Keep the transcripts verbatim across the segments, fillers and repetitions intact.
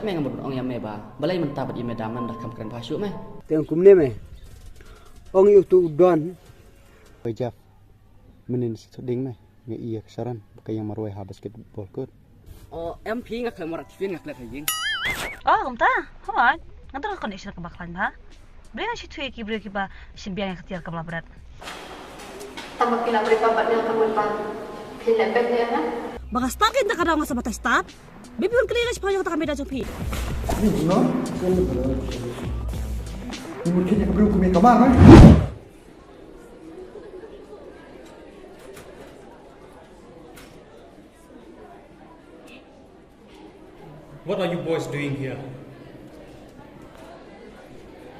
Me nga mut ban ong ïa me ba balei mynta bad i madam nan da kham kren bha shuh me. Te ong kumne me. Ong ïa utu u don. Oi Jeff, mynnin sa ding me. Nga ïa ka Sharon ba ka ïeng marwei ha basketball court. O em phi, nga khlem rat phi, nga klet ha ïing. O kumta. Hooid. Nga don ka connection kaba khlaiñ bha. Balei nang shu thui ïa ki briew kiba shim biang ïa ka tiar kaba la bret? Tang ba phi la bret ba bad nga ka mut ba phin leh beit ïa nga. Ba nga start kein da ka daw nga sa batai start. Baby, un kli nga shaphang ïa kata ka meda jong phi. Ni no. Ni mut kit ïa ka briew kum ïa ka mar, eh? What are you boys doing here?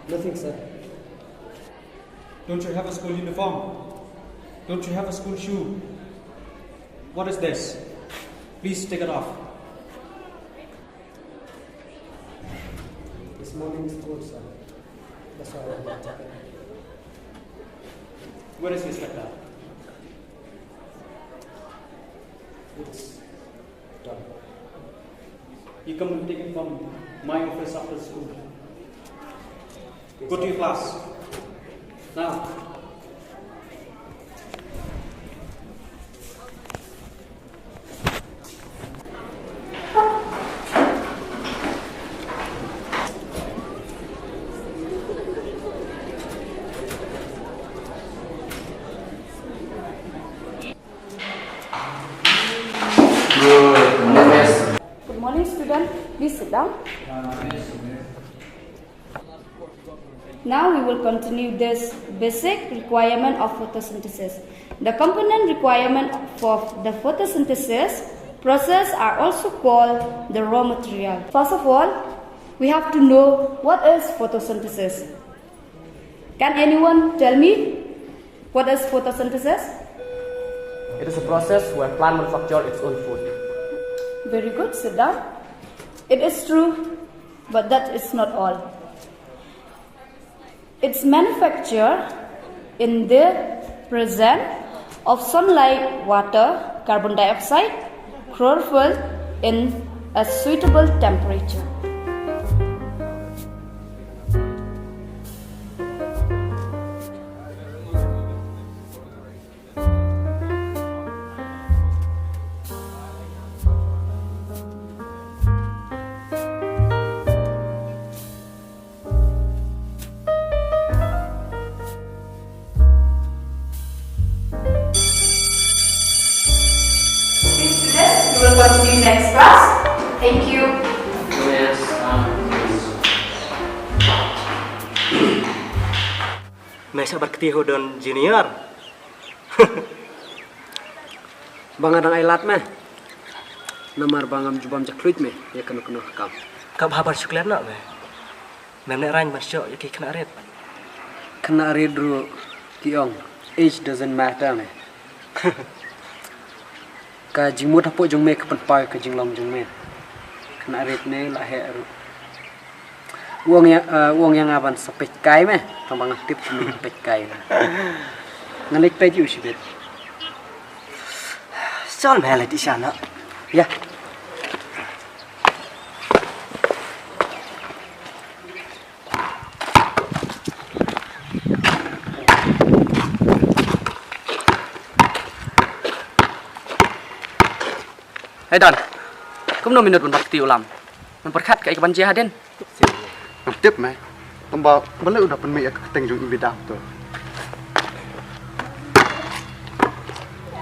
Nothing, sir. Don't you have a school uniform? Don't you have a school shoe? What is this? Please take it off. This morning is cold, sir. That's why I have not taken it. Where is your inspector? It's done. You come and take it from my office after school. Go to your class. Now. Good morning, student. Please sit down. Now we will continue this basic requirement of photosynthesis. The component requirement for the photosynthesis process are also called the raw material. First of all, we have to know what is photosynthesis. Can anyone tell me what is photosynthesis? It is a process where plant manufacture its own food. Very good, sit down. It is true, but that is not all. It's manufacture in the presence of sunlight, water, carbon dioxide, chlorophyll in a suitable temperature. Please, students, we will continue next class. Thank you. Yes, um, yes. Me sa bar kti ho don junior. Ba nga dang ai lad me. Namar ba ngam ju bam jakluit me ïa kano kano ka kam. Kaba habar suklet noh me. Mem ne rang ban shoh ïa ki khynnah rit. Khynnah rit ruh ki ong age doesn't matter me. Ka jingmut hapoh jong me ka pynpaw ïa ka jinglong jong me. Khynnah rit ne la heh ruh. U ong ïa, eh, u ong ïa nga ban sa peit kai me, tang ba nga tip me peit kai. Nga leit peit ïa u shibit. Sol me leit isha na. Ïa. Hei Don, kumno minot ban bat kti u lam? Ban pyrkhat kaei kaban jia hadien. Ngam tip me. Tang ba balei u da pynmih ïa ka kyrteng jong i madam to.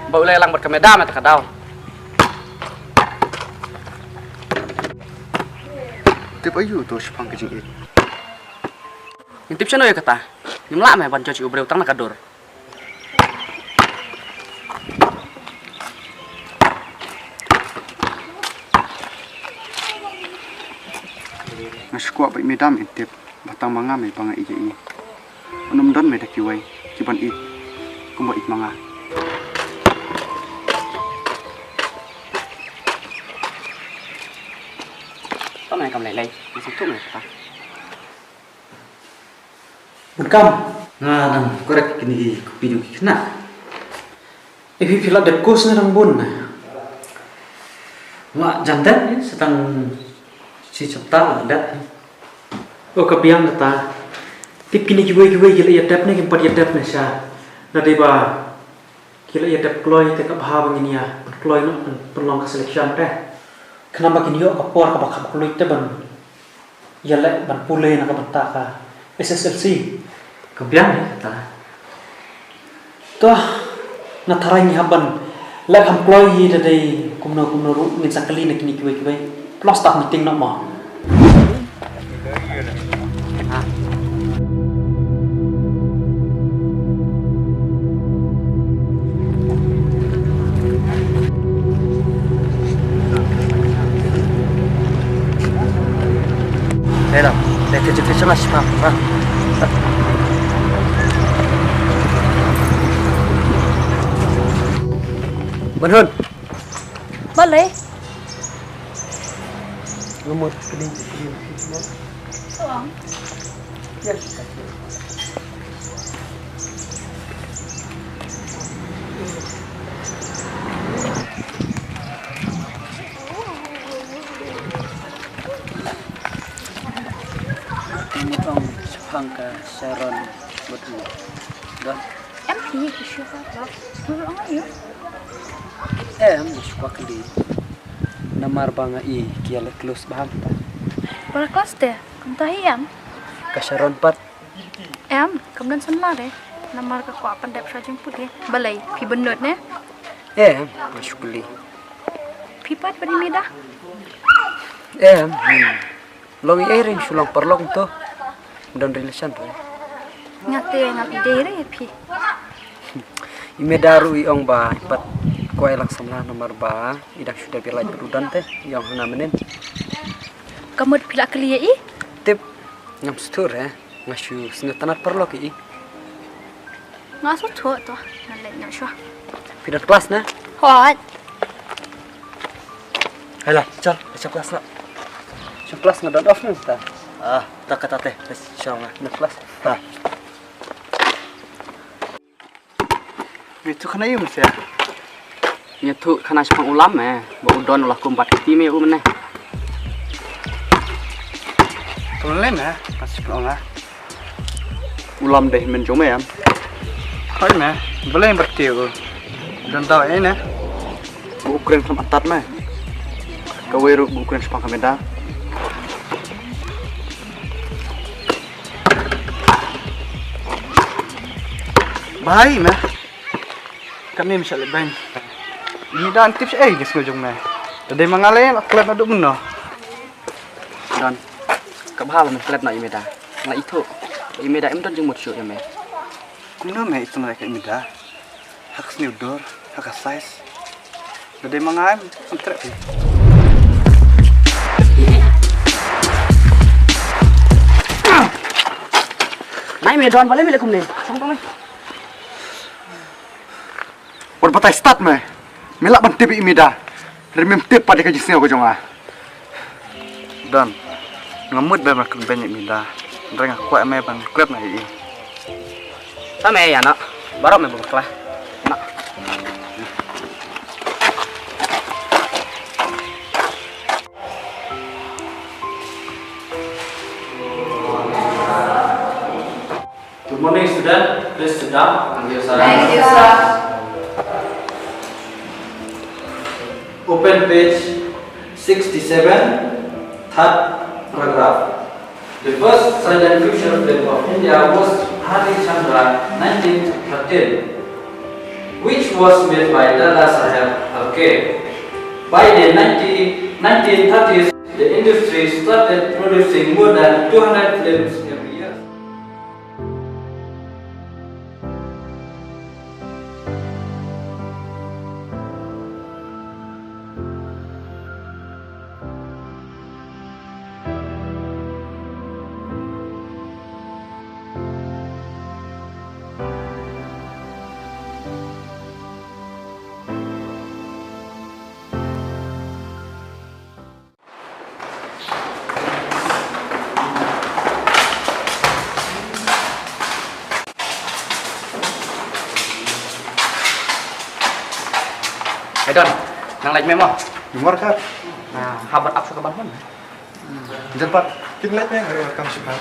Ba u leh lang bad ka madam ïa ta ka daw. Tip aïu to shaphang ka jingïeit. Ngin tip shano ïa kata. Ngim lah me ban judge u briew tang na ka dur. Nga shu kwah ba i madam in tip ba tang ma nga me ba nga ïeit ïa i. Ym don me da kiwei kiban ïeit kumba ïeit ma nga. Tang me kam lei lei, nga sngewthuh me kata. Bun kam. Nga dang korek kine ki kopi jong ki khynnah. Ïa phi phi la dep course ne dang bun ne? Nga jan dep ne, sa tang Shi chapta la dep. O ka biang kata. Tip kine kiwei kiwei ki la ïa dep ne kim pat ïa dep ne sha. Na dei ba ki la ïa dep kloi te ka bha ba ngin ïa pynkloi noh pyn- pynlong ka selection te. Khnang ba kin ïoh ka por kaba kham khlaiñ te ban ïaleh ban pule na ka bynta ka S S L C. Ka biang hi kata. To, na tharai ngi hap ban leh kham kloi hi da dei kumno kumno ruh ngin sa kylli na kine kiwei kiwei. Pynlong staff meeting noh mo. Hello, le ke jete sala spa. Ban hun. Balei? Ngamut kini kini. Tuang. Yes. Ini ong sepang ka Sharon betul. Dah. Em phi ki shu ka ba. Nuru ong ayo. Em, nga shu kwah kylli. Namar ba nga i ki ïaleh close bha mynta. Para close te, kumta hi em. Ka Sharon pat. Em, kam don samla de. Namar ka kwah pyndep sha jingput de. Balei, phi bynnud ne? Em, nga shu kylli. Phi pat bad i Mida? Em, hmm. Long i Ring shu long paralok to. Don relation to. Nga te ngam i dei re phi. I Mida ruh i ong ba i pat kwah i lang samla namar ba i dang shu dep ïa lait bad u Don te i ong hana mynnin. Ka mut phi la kylli ïa i? Tip ngam stur eh. Nga shu sngewtynnat paralok ïa i. Nga shu thoh to, nga leit noh shuwa. Phi don klas na? Hooid. Hai la, chal, chal klas na. Chal klas na don off na ta. Ah, ta kata te, chal na. Na klas. Ha. Ngi tu khana yum sia. Ngi tu khana shipang ulam eh, ba u Don u la kum bat kti me u mene. Kum lem eh, ka shipang ulam. Ulam dei men jong me em. Hoi me, beleng bertiu. Don tau eh ne. Bu kren kam atat me. Kawei ruh bu kren shipang ka Mida. Bai me. Kam ni misal bang. Ni dan tips eh ges ngujung me. Tadi mangale klet na duk meno. Don. Ka bha ba me klet na i Mida. Nga ithuh. I Mida em don jingmut shuh ïa me. Kumno me ithuh me ka i Mida. Ha ka sniew dur, ha ka size. Da dei ma nga em, em treh phi. Nai me Don, balei me leh kumne? Shong tang me. Wat batai stad me. Me lah ban tip ïa i Mida. Hynrei mem tip pat ïa ka jingsngew ka jong nga. Don, nga mut ba me kynbeiñ ïa i Mida. Hynrei nga kwah me ban klet na ïa i. Sa me ïa na. Baroh me bakla. Na. Good morning, student. Please sit down. Thank you, sir. Thank you, sir. Open page sixty-seven, third paragraph. The first silent feature film of India was Hari Chandra nineteen thirteen, which was made by Dada Saheb Phalke. By the nineteen, nineteen thirties, the industry started producing more than two hundred films every year. Hey Don, nang leit me mo? Ngor ka. Na, habat ap sa ka ban hon. Jan pat, kin leit ne, hari kam shipa.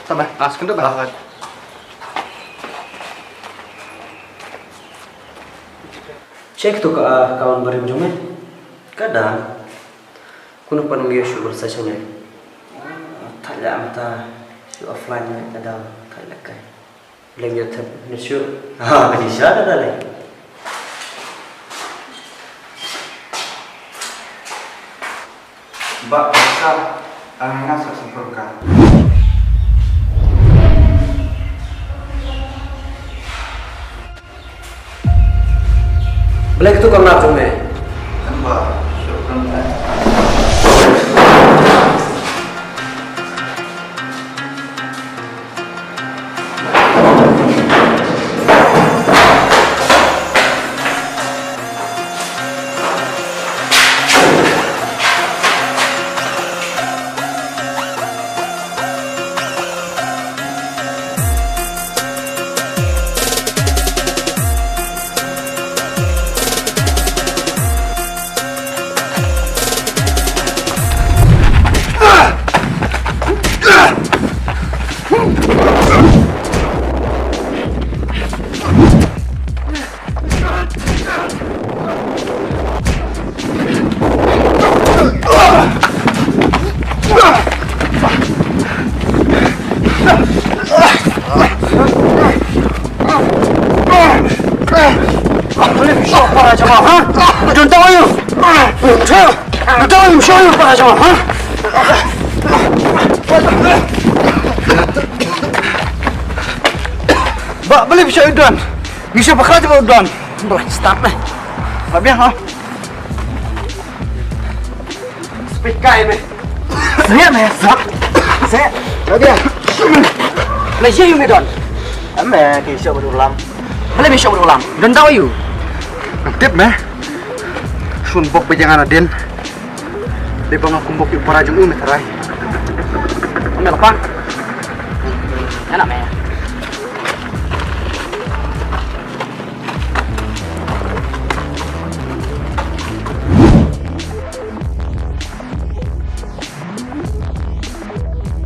Tama, as kendo ba. Check to ka account barim jong me. Ka dang. Kunu pan ngi shu ber sa shane. Thai la mata shu offline ne ka dang thai la kai. Leng ya thep ne shu. Ha, ka ji sha da le. Ba sa ang nga sa sempur ka. Blek tu kam nak tu me. Nampak. Ba, beli bisa udon. Bisa bakal coba udon. Boleh start deh. Tapi ha. Speed kai me. Saya me. Saya. Saya. Tapi ya. Malaysia yumi don. Ame ke show berulam. Beli bisa berulam. Don tahu you. Tip me. Sun bok bejangan adin. Di bang aku bok para jung me terai. Ame lepas. Enak me.